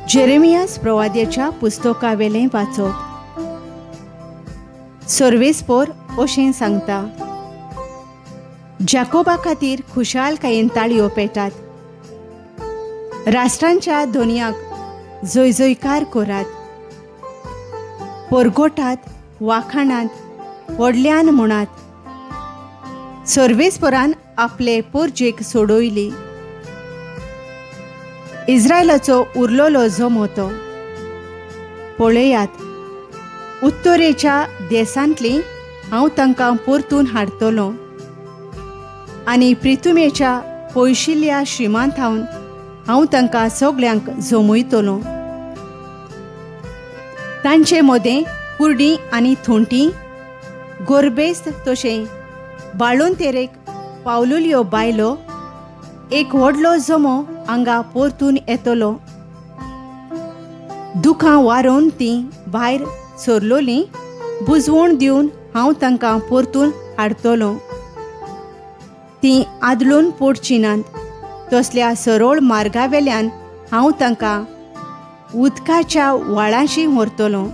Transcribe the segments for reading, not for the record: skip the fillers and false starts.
जेरेमियास प्रवाद्याच्या पुस्तकावेलें वाचप. सर्वेस्पोर अशें सांगता, जाकोबा खातीर खुशालकायेन ताळयो पेटात, राष्ट्रांच्या धोनयाक जयजयकार करात, परगोटात वाखाणात व्हडल्यान म्हणात, सर्वेस्पोरान आपले पोरजेक सोडयली. इस्रायलाचो उरलेलो जमो तो. पळयात, उत्तरेच्या देसांतली हांव तांकां परतून हाडटलो आनी प्रितुमेच्या पयशिल्ल्या शिमांत थावन हांव तांकां सगल्यांक जमयतलो. तांचे मदें कुर्डी आनी थोंटी, गोरबेस्त तशें बाळंतेरेक पावलुल्यो बायलो, एक व्हडलो जमो हांगा परतून येतलो. दुखां वारोवन तीं भायर सरलोलीं बुजवण दिवन हांव तांकां परतून हाडटलो. तीं आदलून पडचीं नात तसल्या सरळ मार्गावेल्यान हांव तांकां उदकाच्या व्हाळांशी व्हरतलो.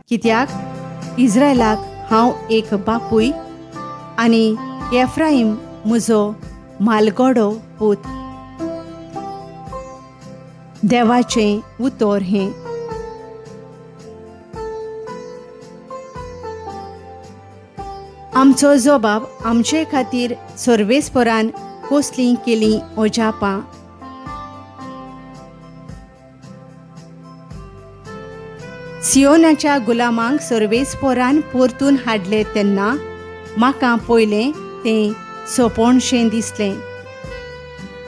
कित्याक इस्रायलाक हांव एक बापूय आनी एफ्राईम म्हजो म्हालगडो पूत. देवाचें उतर हें. आमचो जबाब आमचे खातीर सर्वेस्परान कसलीं केलीं अजापां. सियोनाच्या गुलामांक सर्वेस्पोरान परतून हाडले तेन्ना म्हाका पयलें तें सोंपणशें दिसलें.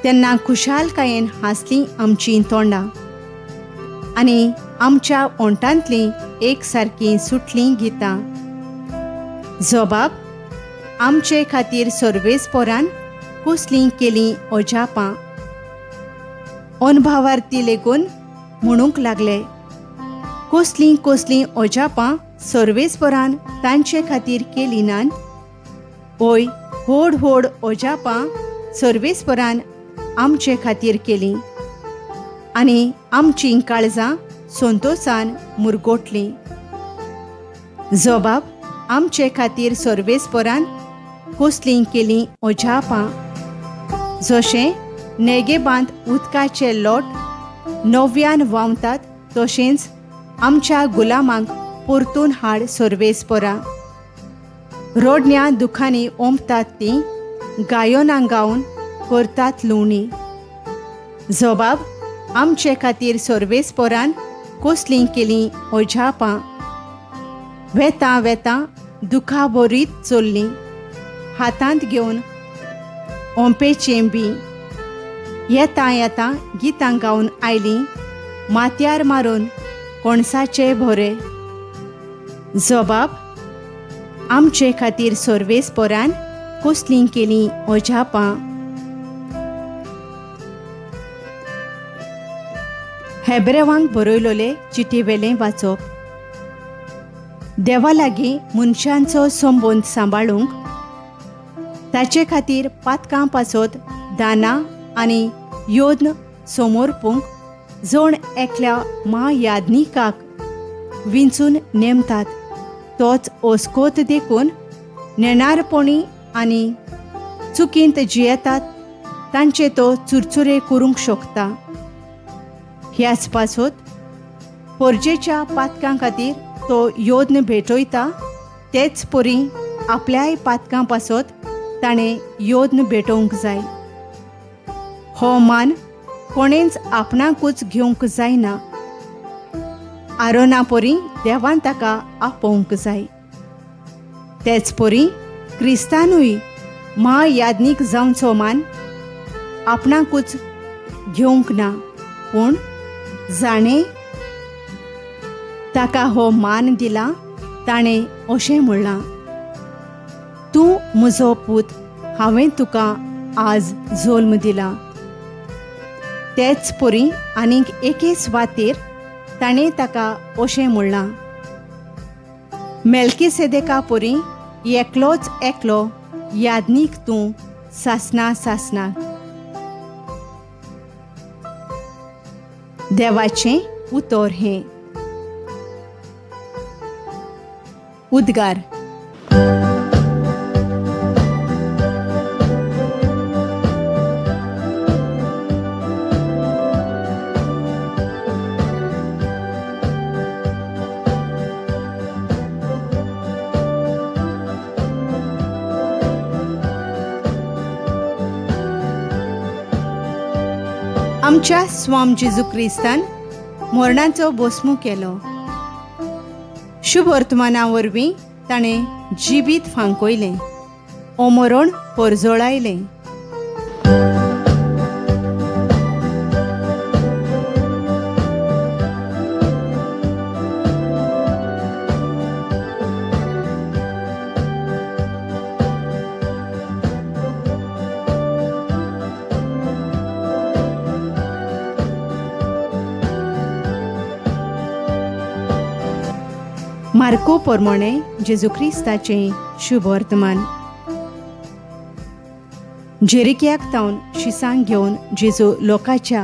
तेन्ना खुशालकायेन हांसलीं आमचीं तोंडां आनी आमच्या ओंठांतलीं एक सारकीं सुटलीं गितां. जबाब आमचे खातीर सर्वेस्पोरान कसलीं केलीं अजापां. अनभावार्थी लेगून म्हणूंक लागले, कसलीं कसलीं अजापां सर्वेस्परान तांचे खातीर केलीं नात? हय, व्हड व्हड अजापां सर्वेस्परान आमचे खातीर केलीं आनी आमचीं काळजां संतोसान मुरगोटलीं. जबाब आमचे खातीर सर्वेस्परान कसलीं केलीं अजापां. जशें नेगेबांत उदकाचे लोट नव्यान व्हांवतात तशेंच आमच्या गुलामांक परतून हाड सर्वेस्परा. रोडण्या दुखांनी ओंपतात तीं गायोनां गावन करतात लुवणी. जबाब आमचे खातीर सर्वेस्परान कसलीं केलीं अजापां. वेतां वेतां दुखा भरीत चल्लीं, हातांत घेवन ओंपेचें बी. येता येता गितां गावन आयलीं, माथ्यार मारून कोणसाचे भोरे. जबाब आमचे खातीर सर्वेस्परान कसलीं केलीं अजापां. हेब्रेवांक बरयलोले चिटीवेलें वाचप. देवा लागीं मनशांचो संबंद सांबाळूंक ताचे खातीर पातकां पासत दानां आनी योद्न समर्पूंक जण एकल्या म्हायाज्ञिकाक विंचून नेमतात तोच ओस्कोत देखून नेणारपणी आनी चुकींत जियेतात तांचे तो चुरचुरे करूंक शकता. ह्याच पासत पोरजेच्या पातकां खातीर तो योद्न भेटयता तेच परी आपल्याय पातकां पासत ताणें योद्न भेटोवंक जाय. हो मान कोणेंच आपणाकूच घेवंक जायना. आरोना परी देवान ताका आपोवंक जाय. तेच परी क्रिस्तानूय म्हायाज्ञीक जावचो मान आपणाकूच घेवंक ना, पूण जाणें ताका हो मान दिला ताणें अशें म्हणलां, तूं म्हजो पूत, हांवें तुका आज जल्म दिला. तेच परी आनीक एके सुवातेर ताणें ताका अशें म्हणलां, मेल्कीसेदेका परी एकलोच एकलो याज्ञीक तूं सासना सासना. देवाचें उतर हें. उद्गार. आमच्या स्वाम जेजू क्रिस्तान मरणाचो बोसमू केलो. शुभ वर्तमाना वरवीं ताणें जिबीत फांकयलें, ओमरण परजळायलें. मार्को प्रमाणे जेजू क्रिस्ताचें शुभ वर्तमान. जेरिकयाक तावन शिसांक घेवन जेजू लोकाच्या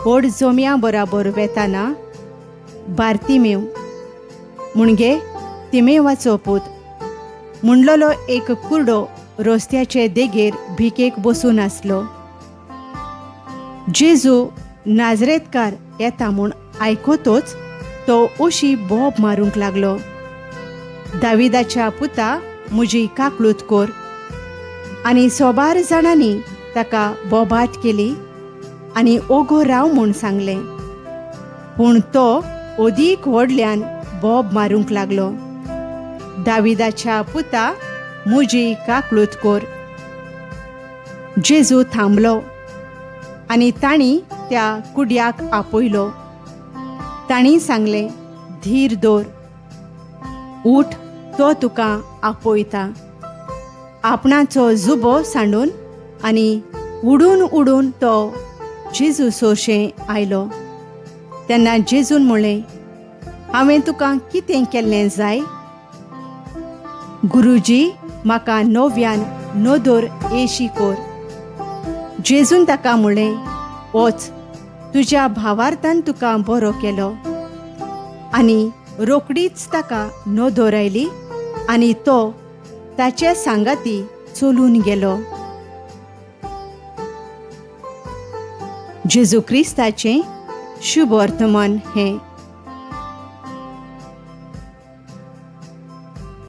व्हड जोम्या बराबर वेताना बार्तिमेव म्हणजे तिमेवाचो पूत म्हणलेलो एक कुरडो रस्त्याचे देगेर भिकेक बसून आसलो. जेजू नाजरेतकार येता म्हूण आयकतोच तो अशी बोब मारूंक लागलो, दाविदाच्या पुता म्हजी काकळूत कोर. आनी सोबार जाणांनी ताका बोबाट केली आनी ओगो राव म्हूण सांगलें, पूण तो अदीक व्हडल्यान बोब मारूंक लागलो, दाविदाच्या पुता म्हजी काकळूत कोर. जेजू थांबलो आनी तांणी त्या कुड्याक आपयलो. तांणी सांगलें, धीर दवर, उठ, तो तुका आपयता. आपणाचो जुबो सांडून आनी उडून उडून तो जेजू सोरशें आयलो. तेन्ना जेजून म्हणलें, हांवें तुका कितें केल्लें जाय? गुरुजी, म्हाका नव्यान नदर येशी कोर. जेजून ताका म्हणलें, वच, तुज्या भावार्थान तुका बरो केलो. आनी रोकडीच ताका नदर आयली आनी तो ताचे सांगाती चलून गेलो. जेजू क्रिस्ताचें शुभ वर्तमान हें.